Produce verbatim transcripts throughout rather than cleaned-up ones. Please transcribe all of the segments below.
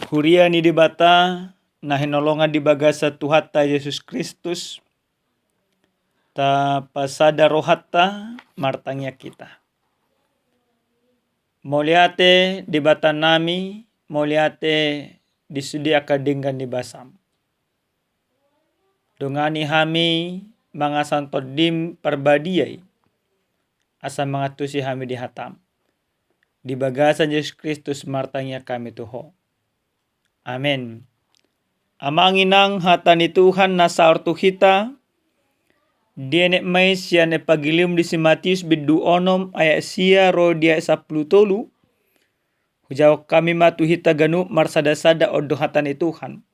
Huria ni Debata na hinaholongan di bagasan Tuhanta Jesus Kristus, tapasada rohanta martangiang hita. Mauliate Debata nami, mauliate di sude angka denggan ni basam. Dongani hami mangasahon Tondim Parbadia i, asa mangantusi hami di hatam. Di bagasan Jesus Kristus martangiang hami tu Ho. Amen. Amang inang, hata ni Tuhan na saor tu hita, dienet ma i sian Epangelium di si Matius bindu onom ayat sia ro di ayat sampulu tolu. Hujawab hami ma tu hita ganup marsada-sada, on do hata ni Tuhan.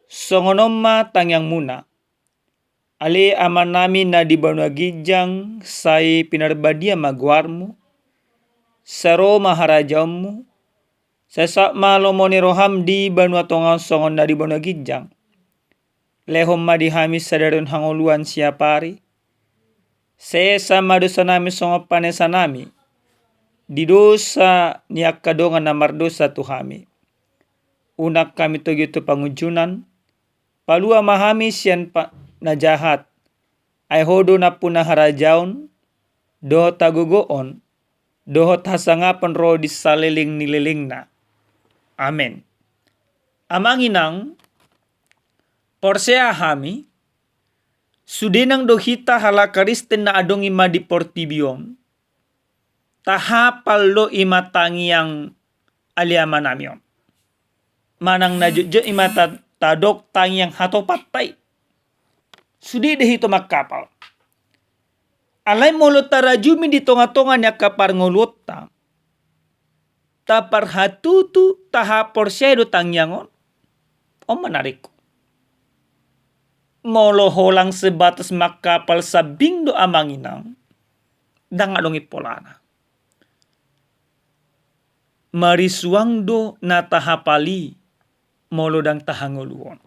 Songon on ma tangiangmuna. Ale Amanami na di banua ginjang, sai pinarbadia ma goarmu, sai ro ma harajaonmu, sai saut ma lomo ni roham di banua tonga on songon na di banua ginjang. Lehon ma di hami sadari on hangoluan siapari. Sesa ma dosanami songon panesanami di dosa ni angka dongan na mardosa tu hami. Unang hami togihon tu pangunjunan, palua ma hami sian pa-, na jahat. Ai Ho do nampuna harajaon, dohot hagogoon, dohot hasangapon ro di saleleng ni lelengna. Amen. Amang inang, porsea hami, sude nang do hita halak Kristen na adong i ma di portibi on, tahapal do i ma tangiang ale Amanami on. Manang na jotjot i ma ta-, tadok tangiang hatopanta i. Sude do hita mangkapal. Alai molo tarajumi di tonga-tonga ni angka parngoluonta, taparhatutu, tahaporseai do tangiang on. On ma na ringkot. Molo holan sebatas mangkapal sambing do amang inang, ndang adong i polana. Marisuang do na tahapal i molo ndang tahangoluhon.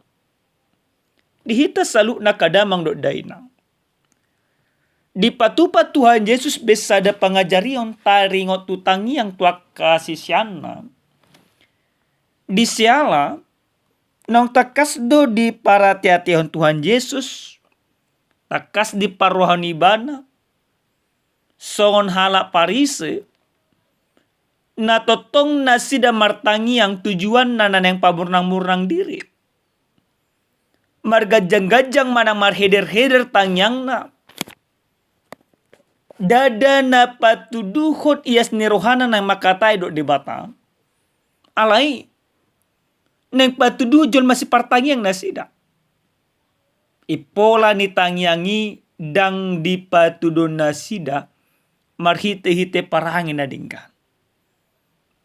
Di hita saluhutna angka damang dohot dainang, dipatupa Tuhan Jesus be sada pangajarion taringot tu tangiang tu angka siseanna. Di siala naung tangkas do diparate-atehon Tuhan Jesus, tangkas diparrohahon Ibana, songon halak Parise, na tongtong nasida martangiang tujuanna na naeng pamurnang-murnang diri. Marganjang-ganjang manang marheder-heder tangiangna. Ndada na patuduhon ias ni rohana naeng mangkatai dohot Debata. Alai naeng patuduhon jolma sipartangiang nasida. Impola ni tangiang i ndang dipatuduhon nasida marhite-hite parange na denggan.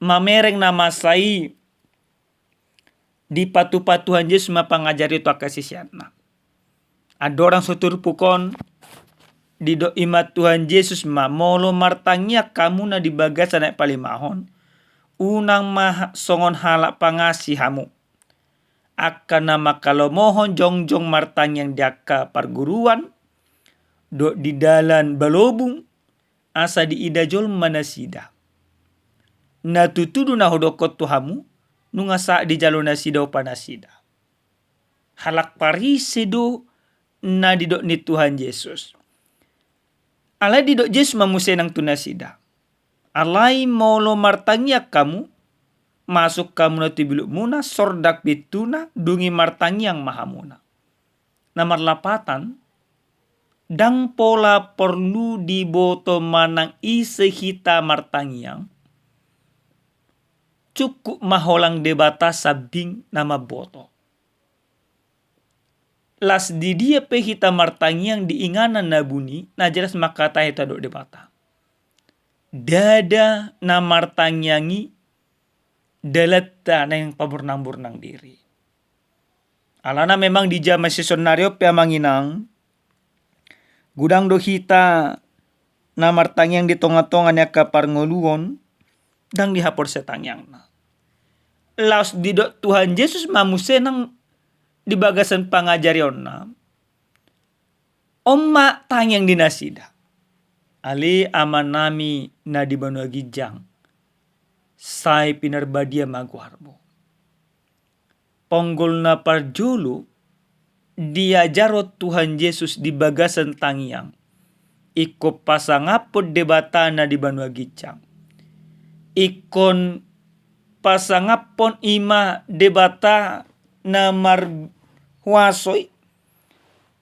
Mamereng na masa i dipatupa Tuhan Jesus ma pangajari tu angka siseanna. Andorang so turpuk on, didok i ma Tuhan Jesus ma, molo martangiang hamuna di bagasan aek palimahon, unang ma ha-, songon halak pangasi hamu. Angka na mangkalomohon jongjong martangiang di angka parguruan, dohot di dalan balobung, asa diida jolma nasida. Na tutu do na hudokkon tu hamu, nunga sahat dijalo nasida upa nasida. Halak Parise do na didok ni Tuhan Jesus. Alai didok Jesus ma muse nang tu nasida. Alai molo martangiang hamu, masuk hamuna tu bilukmuna, sordak pintuna, dung i martangiang ma hamuna. Na marlapatan, ndang pola porlu diboto manang ise hita martangiang, cukup ma holan Debata sambing na mamboto. Las di dia pe hita martangiang di inganan na buni, na jelas mangkatai hita dohot Debata. Ndada na martangiang i dalanta naeng pamurnang-murnang diri. Alana memang di jaman sisonari on pe amang inang, godang do hita na martangiang di tonga-tonga ni angka parngoluon, ndang dihaporseai tangiangna. Laos didok Tuhan Jesus ma muse nang di bagasan pangajarionna, on ma tangiang ni nasida. Ale Amanami na di banua ginjang, sai pinarbadia ma goarmu. Ponggol na parjolo diajarhon Tuhan Jesus di bagasan tangiang, ingkon pasangaphon Debata na di banua ginjang. Ingkon pasangaphon i ma Debata na marhuaso i.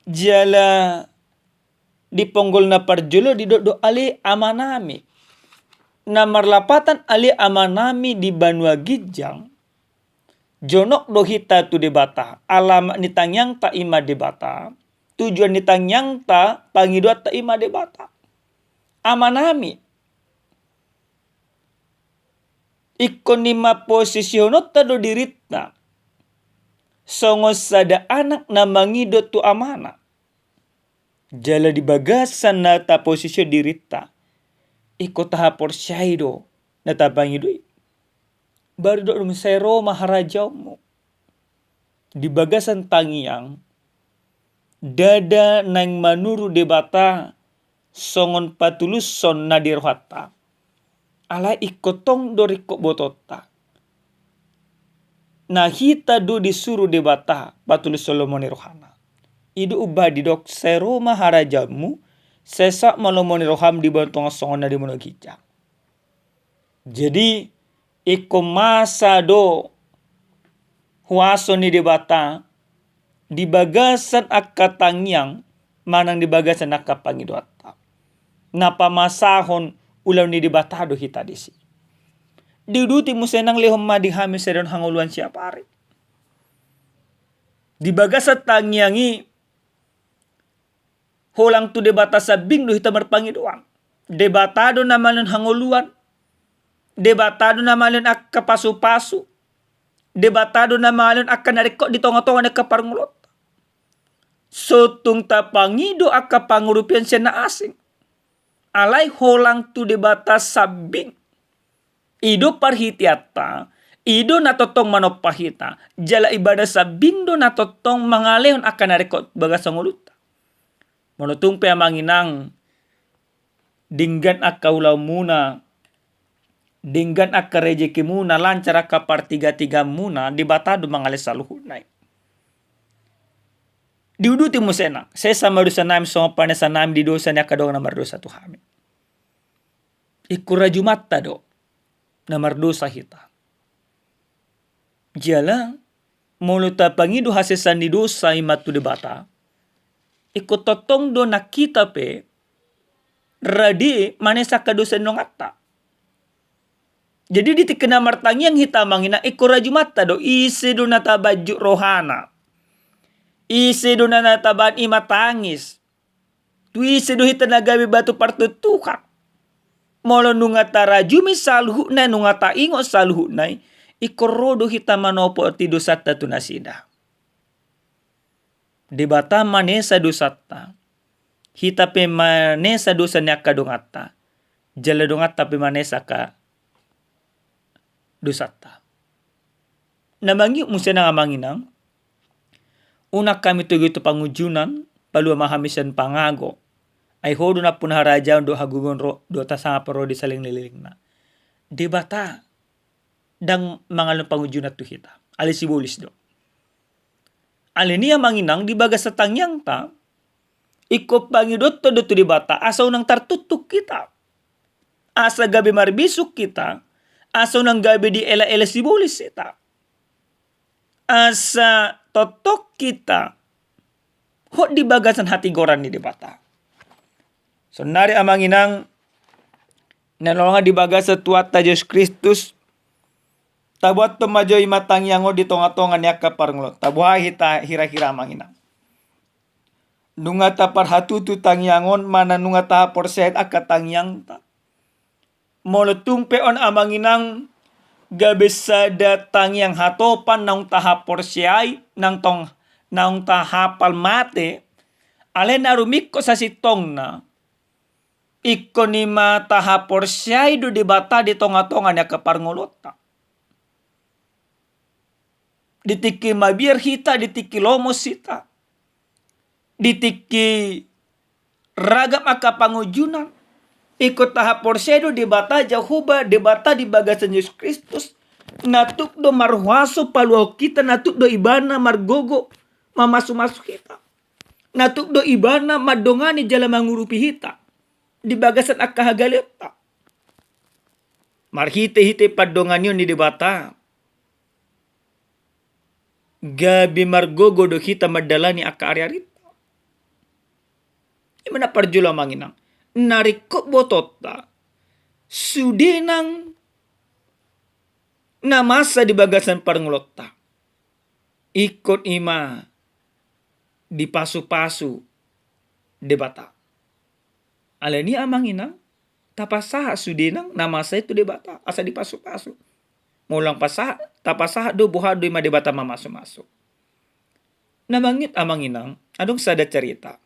Jala di ponggol na parjolo didok do ale Amanami. Na marlapatan ale Amanami di banua ginjang, jonok do hita tu Debata. Alamat ni tangiangta i ma Debata, tujuan ni tangiangta, pangidoanta i ma Debata. Amanami. Ingkon i ma posisihononta do dirinta songon sada anak na mangido tu amana. Jala di bagasan na taposisihon dirinta, ingkon tahaporseai do na tapangido i. Baru didok do, sai ro ma harajaonmu. Di bagasan tangiang, ndada naeng manuru Debata songon patuluson na di rohanta. Alai ingkon tong do ringkot botoonta. Na hita do disuru Debata patuluson lomo ni rohana. I do umbahen didok, sai ro ma harajaonmu, sai saut ma lomo ni roham di banua tonga songon na di banua ginjang. Jadi, ingkon masa do huaso ni Debata di bagasan angka tangiang manang di bagasan angka pangidoanta. Na pamasahon ulaon ni Debata do hita disi. Diuduti muse nang, lehon ma di hami sadihon hangoluan siapari. Di bagasan tangiang i, holang tu Debata sambing do hita marpangidoan. Debata do na mangalehon hangoluan. Debata do na mangalehon angka pasupasu. Debata do na mangalehon angka na ringkot di tonga-tonga ni angka parngoluonta. So tung tapangido angka pangurupion sian na asing, alai holang tu Debata sambing. I do parhiteanta, i do na tongtong manompa hita, jala Ibana sambing do na tongtong mangalehon angka na ringkot bagasan ngolunta. Molo tung pe, amang inang, denggan angka ulaonmuna, denggan angka rejekimuna, lancar angka partigatigaonmuna, Debata do mangalehon saluhutna i. Diuduti muse nang, sesa ma dosanami songon panesanami di dosa ni angka dongan na mardosa tu hami. Ingkon rajumanta do na mardosa hita. Jala molo tapangido hasesaan ni dosa i ma tu Debata, ingkon tongtong do nang hita pe rade manesa angka dosa ni donganta. Jadi di tingki na martangiang hita, amang inang, ingkon rajumanta do, ise do na tabanjut rohana, ise do na, na tabaen i ma tangis. Tu ise do hita na gabe batu partuktuhan? Molo nunga tarajumi saluhutna i, nunga taingot saluhutna i, ingkon ro do hita manopoti dosanta tu nasida. Debata manesa dosanta, hita pe manesa dosa ni angka donganta, jala donganta pe manesa angka dosanta. Na mangihut muse nang, amang inang, unang hami togu tu pangunjunan, palua ma hami sian pangago. Ai Ho do nampuna harajaon dohot hagogoon, ro do tasangap ro di salelenglelengna. Debata ndang mangalehon pangunjunan tu hita, ale sibolis do. Alani i, amang inang, di bagasan tangiangta, ingkon pangidoonta do tu Debata asa unang tartuktuk hita, asa gabe marbisuk hita, asa unang gabe dielaela sibolis hita, asa tongtong hita hot di bagasan hatigoran ni Debata. Saonnari, amang inang, na hinaholongan di bagasan Tuhanta Jesus Kristus, taboanhon ma jo i ma tangiang on di tongatonga ni angka parngoluonta. Boha hita hirahira, amang inang? Nunga taparhatutu tangiang on manang nunga tahaporseai angka tangiangta? Molo tung pe on, amang inang, gabe sada tangiang hatopan naung tahaporseai, naung tong, naung tahapal mate, alai na rumingkot sasintongna, ingkon i ma tahaporseai do Debata di tongatonga ni angka parngoluonta. Di tingki mabiar hita, di tingki lomos hita, di tingki ragam angka pangunjunan, ingkon tahaporseai do Debata Jahowa, Debata di bagasan Jesus Kristus, Na tuk do marhuaso paluahon hita, na tuk do ibana margogo mamasumasu hita. Na tuk do ibana mandongani jala mangurupi hita di bagasan angka hagaleonta. Marhitehite pandonganion ni Debata, gabe margogo do hita mandalani angka ariarinta. Ima na parjolo, amang inang, na ringkot botoonta, sude nang na masa di bagasan parngoluonta, ingkon ima dipasupasu Debata. Alani i, amang inang, tapasahat sude nang na masa i tu Debata asa dipasupasu. Molo ndang pasahat, tapasahat do, boha do ima Debata mamasumasu. Na mangihut, amang inang, adong sada carita.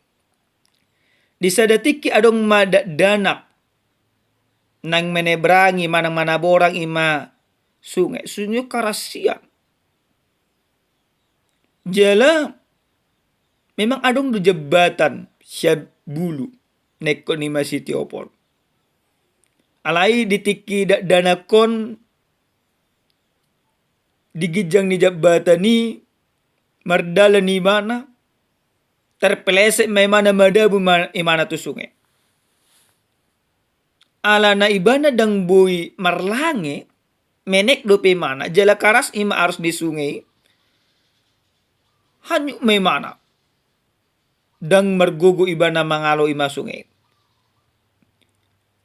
Di sada tingki adong ma dakdanak naeng menebrangi manang manaborang ima sunge. Sunge karas sian. Jala memang adong do jambatan sian Bulu, na ingkon ima sitiopon. Alai di tingki dakdanak on, di ginjang ni jambatan i mardalan imana, terpeleset ma imana, madabu ma imana tu sunge. Alana ibana ndang boi marlange, menek dope imana, jala karas ima arus ni sunge i, hanyut ma imana. Ndang margogo ibana mangalo ima sunge i.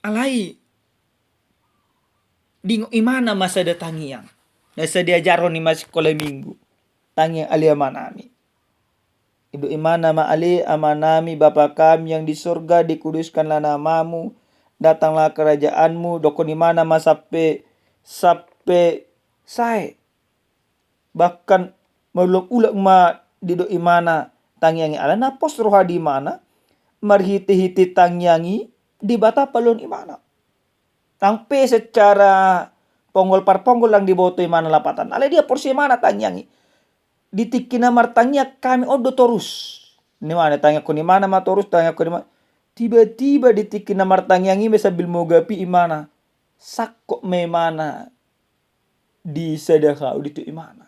Alai diingot imana ma sada tangiang na sai diajarhon ima sikola minggu. Tangiang ale amanami. Didok imana ma, ale amanami, Bapa kami yang di sorga, dikuduskanlah namamu, datanglah kerajaanmu, dokkon imana ma sampe, sampe sae. Bahkan maulang-ulang ma didok imana tangiang i, alana pos roha di imana, marhite-hite tangiang i Debata paluahon imana. Ndang pe secara ponggol parponggol ndang diboto imana lapatan, alai dihaporseai imana tangiang i. Di tingki na martangiang hami on do torus. Ni imana, tangiangkon imana ma torus, tangiangkon imana. Tiba-tiba di tingki na martangiang i ma sambil mogapi imana, sangkot ma imana di sada hau, ditiop imana.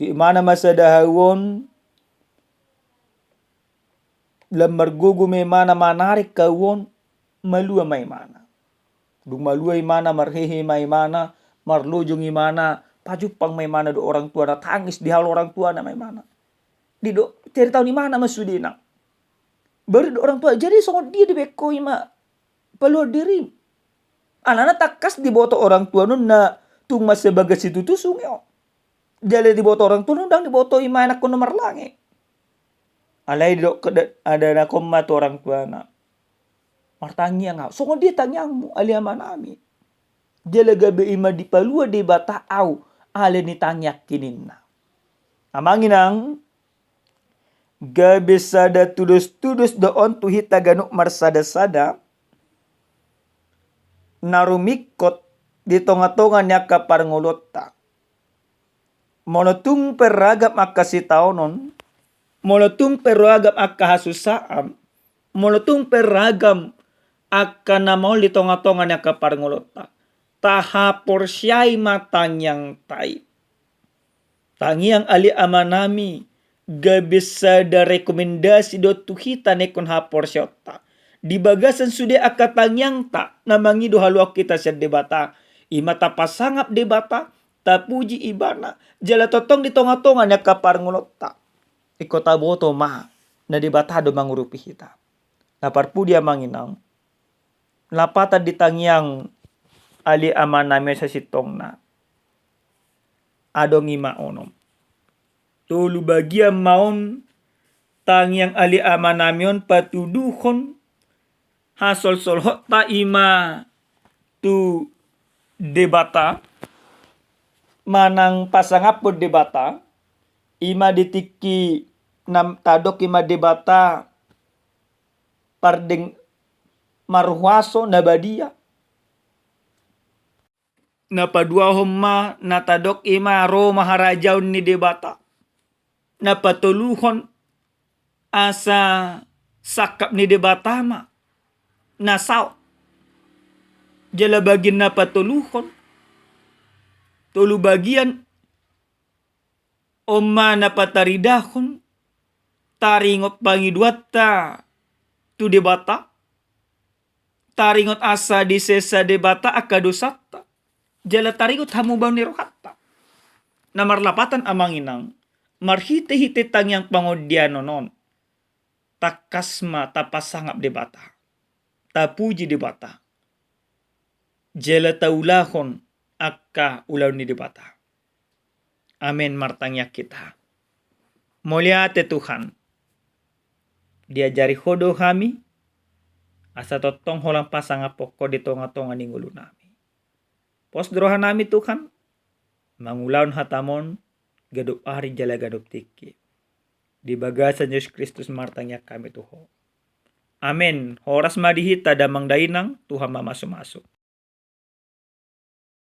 Ditiop imana ma sada hau on, lam margogo ma imana manarik hau on, malua ma imana. Dung malua imana, marhehe ma imana, marlojong imana, pajumpang ma imana dohot orang tuana, tangis di halo orang tuana ma imana. Didok, caritahon imana ma sudena. Baru didok orang tua, jadi songon dia dibaen ho ima paluahon dirim? Alana tangkas diboto orang tuana on na tung mansai bagas situtu sunge on. Jala diboto orang tuana on, ndang diboto ima anakkon na marlange. Alai didok da-, dakdanak on ma tu orang tuana, martangiang ahu. Songon dia tangiangmu, ale amanami? Jala gabe ima dipalua Debata ahu ale ni tangiangki, ninna. Amang inang, gabe sada tudos-tudos do on tu hita ganup marsada-sada na rumingkot di tonga-tonga ni angka parngoluonta. Molo tung pe ragam angka sitaonon, molo tung pe ragam angka hasusaan, molo tung pe ragam angka na maol di tonga-tonga ni angka parngoluonta, tahaporseai ma tangiangta i. Tangiang ale amanami, gabe sada rekomendasi do tu hita na ingkon haporseaonta. Di bagasan sude angka tangiangta na mangido haluaon hita sian Debata, ima tapasangap Debata, tapuji ibana, jala tongtong di tonga-tonga ni angka parngoluonta, ingkon taboto ma na Debata do mangurupi hita. Na parpudi, amang inang, lapatan di tangiang ale amanami on sasintongna adong ima onom. Tolu bagian ma on tangiang ale amanami on patuduhon hasolsolhonta ima tu Debata, manang pasangaphon Debata, ima di tingki na tadok ima Debata pardeng-, marhuaso, na badia. Na paduahon ma na tadok ima ro ma harajaon ni Debata. Na patoluhon asa sangkap ni Debata ma na saut. Jala bagian na patoluhon tolu bagian. On ma na pataridahon taringot pangidoanta tu Debata, taringot asa disesa Debata angka dosanta, jala taringot hamubaon ni rohanta. Na marlapatan amang inang, marhite-hite tangiang pangondianon on, tangkas ma tapasangap Debata, tapuji Debata, jala taulahon angka ulaon ni Debata. Amen. Martangiang hita. Mauliate Tuhan, diajari Ho do hami asa tongtong holan pasangaphon Ho di tonga-tonga ni ngolunami. Pos do rohanami Tuhan mangulahon hataMon ganup ari jala ganup tingki. Di bagasan Jesus Kristus martangiang hami tu Ho. Amen. Horas ma di hita damang dainang, Tuhan mamasu-masu.